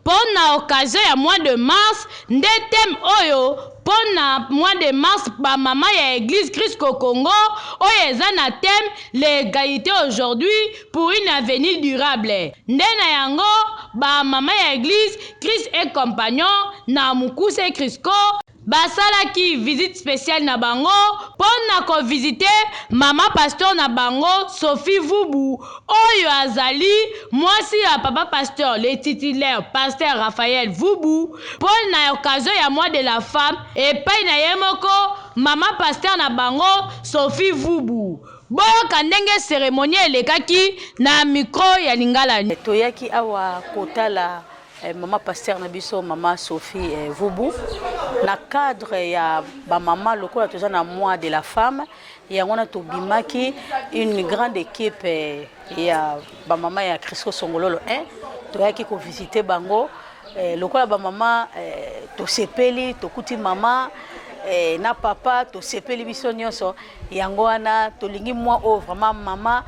Mpo na occasion ya mois de mars nde thème oyo mpo na mois de mars ba mama ya eglise Chrisco Congo oyo eza na thème l'egalite aujourd'hui pour une avenir durable nde na yango ba mama ya eglise Christ et compagnon na mokuse Chrisco Basalaki visite speciale na bango mpo na ko visiter mama pasteur na bango Sophie Vubu oyo azali mwasi ya papa pasteur le titulaire pasteur Raphaël Vubu mpo na occasion ya mois de la femme epai na ye moko mama pasteur na bango Sophie Vubu. Boyoka ndenge ceremonie elekaki na micro ya Lingala. Toyaki awa kotala Maman pasteur na biso maman Sophie Vubu na cadre ya ba maman lokola toza na mois de la femme yango wana tobimaki une grande équipe ya ba maman ya Christo Songololo 1 toyaki ko visiter bango lokola ba maman tosepeli tokuti maman na papa tosepeli biso nyonso yango wana tolingi mwa oyo vraiment mama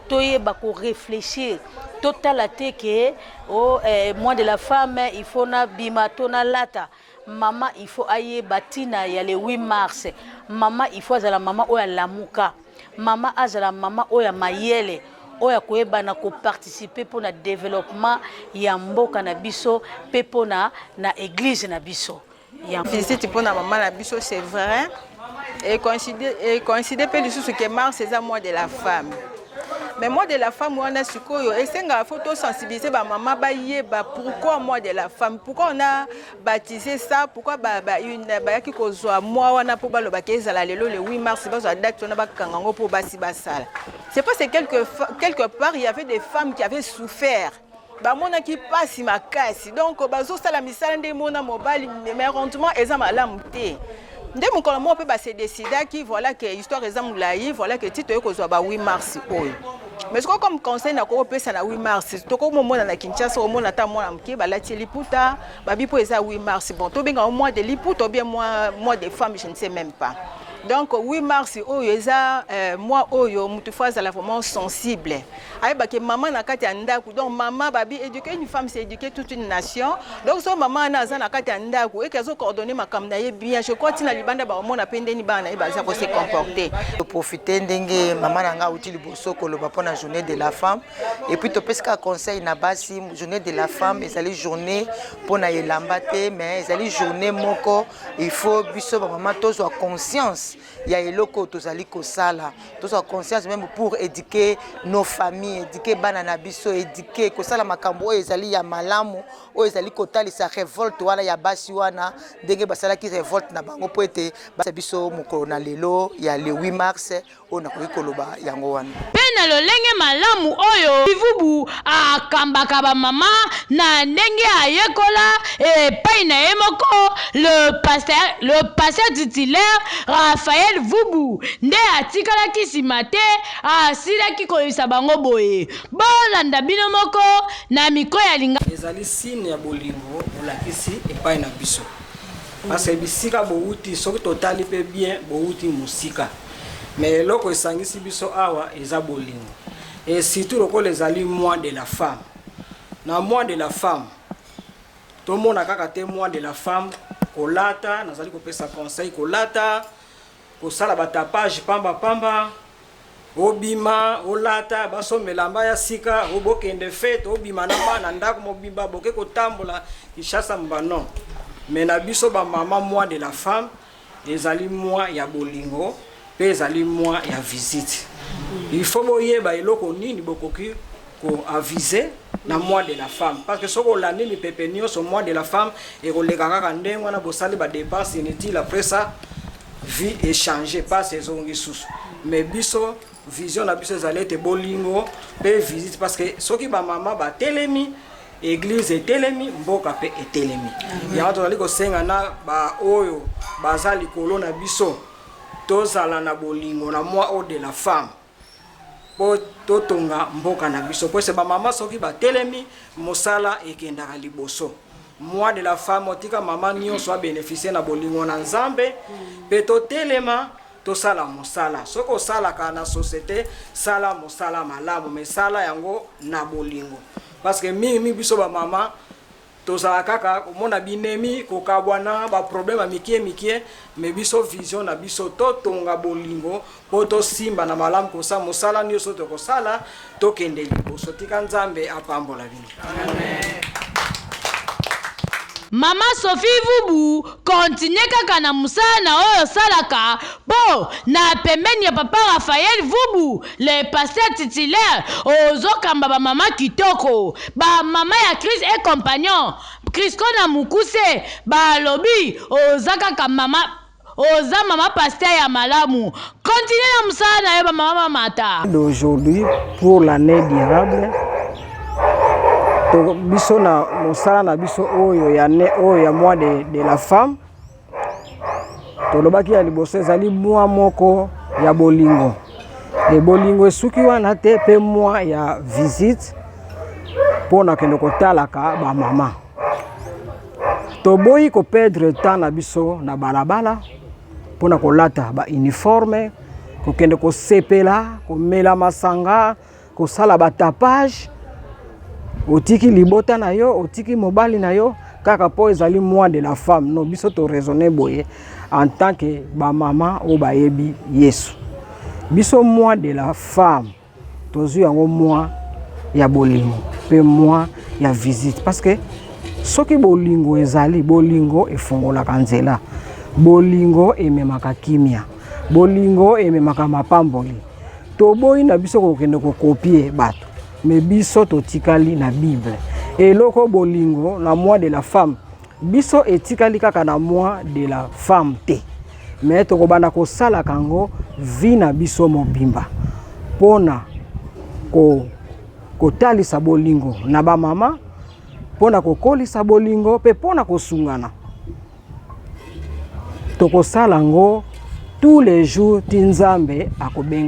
toyeba ko réfléchir totala te ke oh, mois de la femme il faut na bima to na lata mama il faut ayeba ntina ya le 8 mars. Mama il faut azala mama oyo alamuka, mama azala mama oyo ya mayele, oyo akoyeba na koparticipe mpona développement ya mboka na biso mpe mpona na église na biso. Visite mpona mama na biso, c'est vrai, et coïncide mpe lisusu ke mars eza mois de la femme. Mais mois de la femme wana sikoyo esengaka faut tosensibiliser bamama bayeba pourquoi mois de la femme, pourquoi on a baptisé ça, pourquoi bayaki kozwa mois wana mpo balobaki ezala lelo le 8 mars, bazwa date wana bakanga yango mpo basi basala. C'est parce que quelque part il y avait des femmes qui avaient souffert, bamonaki mpasi makasi, donc bazosala misala nde mona mobali, mais rendement eza malamu te. Nde mokolo moko mpe base décidaki, voilà ke histoire eza molai, voilà ke ti toye kozwa ba 8 mars oyo. Mais sikoyo, comme conseil nakokopesa na 8 mars, tokomomona na Kinshasa, omona ata mwana moke balati ye liputa, babi mpo eza 8 mars. Bon, tobenga mois de liputa ou bien mois de femme, je ne sais même pas. Donc 8 mars oyo eza mois oyo mutu faut azala vraiment sensible, ayebake mama na kati ya ndako. Donc mama, babi éduquer une femme, c'est éduquer toute une nation. Donc so mama wana aza na kati ya ndako eke azocoordonner makambo na ye bien, je crois ntina libanda baomona mpe ndeni bana na ye baza kose comporter. Toprofite ndenge mama na ngai auti liboso koloba mpona journée de la femme. Et puis topesi kaka conseil na basi: journée de la femme ezali journée mpona elamba te, mais ezali journée moko il faut biso bamama tozwa conscience ya eloko oyo tozali kosala, tozwa conscience même pour éduquer nos familles, éduquer bana na biso, éduquer kosala makambo oyo ezali ya malamu, oyo ezali kotalisa révolte wana ya basi wana, ndenge basalaki révolte na bango mpo ete basa biso mokolo na lelo ya le 8 mars. Oyo nakoki koloba yango wana. Mpe na lolenge malamu oyo Vubu akambaka bamama na ndenge ayekola epai na ye moko le pasteur titulaire Raphaël Vubu, nde atikalaki nsima te, asilaki koyebisa bango boye. Bolanda bino moko na micro ya Linga. Ezali signe ya bolingo bolakisi epai na biso, parce que bisika bowuti, soki totali mpe bien, bowuti mosika, mais eloko esangisi biso awa eza bolingo. Et surtout lokola ezali mois de la femme, na mois de la femme tomona kaka te mois de la femme kolata. Nazali kopesa conseil: kolata, kosala batapage pamba pamba, obima olata, basomba elamba ya sika, obokende fête, obima na bana ndako mobimba, boke kotambola Kinshasa mba. Non, mais na biso bamama, mois de la femme ezali mois ya bolingo mpe ezali mois ya visite. Il faut boyeba eloko nini bokoki koaviser na mois de la femme, parce que soki olandi mipepe nyonso, mois de la femme ekoleka kaka ndenge wana, bosali badépense inutile, après ça vie échange, passe, ezongi susu. Mais biso, vision na biso ezali ete bolingo mpe visite, parce que soki bamama batelemi, église etelemi, mboka mpe etelemi. Yango tozali kosenga na baoyo baza likolo na biso, tozala na bolingo na mois oyo de la femme mpo totonga mboka na biso, po ese bamama soki batelemi, mosala ekendaka liboso. Mois de la femme, otika mama nyonso abénéficie na bolingo na Nzambe mpe totelema, tosala mosala. Soki osalaka na société, sala mosala malamu, mais sala yango na bolingo, parce que mingimingi biso bamama Tozala kaka komona binemi, kokabwana, baproblème ya mike mike, mais biso, vision na biso, totonga bolingo mpo tosimba na malamu, kosala mosala nyonso tokosala, tokende liboso. Tika Nzambe apambola bino. Mama Sophie Vubu, continue kaka na mosala na oyo osalaka, mpo na pembeni ya papa Raphaël Vubu, le pasteur titulaire, ozokamba bamama kitoko, bamama ya Christ et Compagnon, Crisco na mokuse. Balobi oza kaka mama, oza mama pasteur ya malamu. Continue na mosala na yo, bamama bamata. D'aujourd'hui pour l'année durable, to biso na mosala na biso oyo ya ne oyo ya mois de la femme, tolobaki ya liboso ezali mwa moko ya bolingo. E bolingo esuki wana te, mpe mwa ya visite mpo na kende kotalaka bamama. Toboyi koperdre temps na biso na balabala mpona kolata bauniforme, kokende kosepela, komela masanga, kosala batapage. Otiki libota na yo, otiki mobali na yo kaka mpo ezali mois de la femme. No, biso toraisonne boye en tant que bamama oyo bayebi Yesu. Biso, mois de la femme, tozwi yango mois ya bolingo mpe mois ya visite, parce que soki bolingo ezali, bolingo efungolaka nzela, bolingo ememaka kimia, bolingo ememaka mapamboli. Toboyi na biso kokende kocopier bato, mais biso totikali na Bible. Eloko bolingo na mois de la femme, biso etikali kaka na mois de la femme te, mais tokobanda kosalaka yango vie na biso mobimba mpona kotalisa bolingo na bamama, mpona kokolisa bolingo mpe mpona kosungana. Tokosala yango tous les jours ti Nzambe akobenga.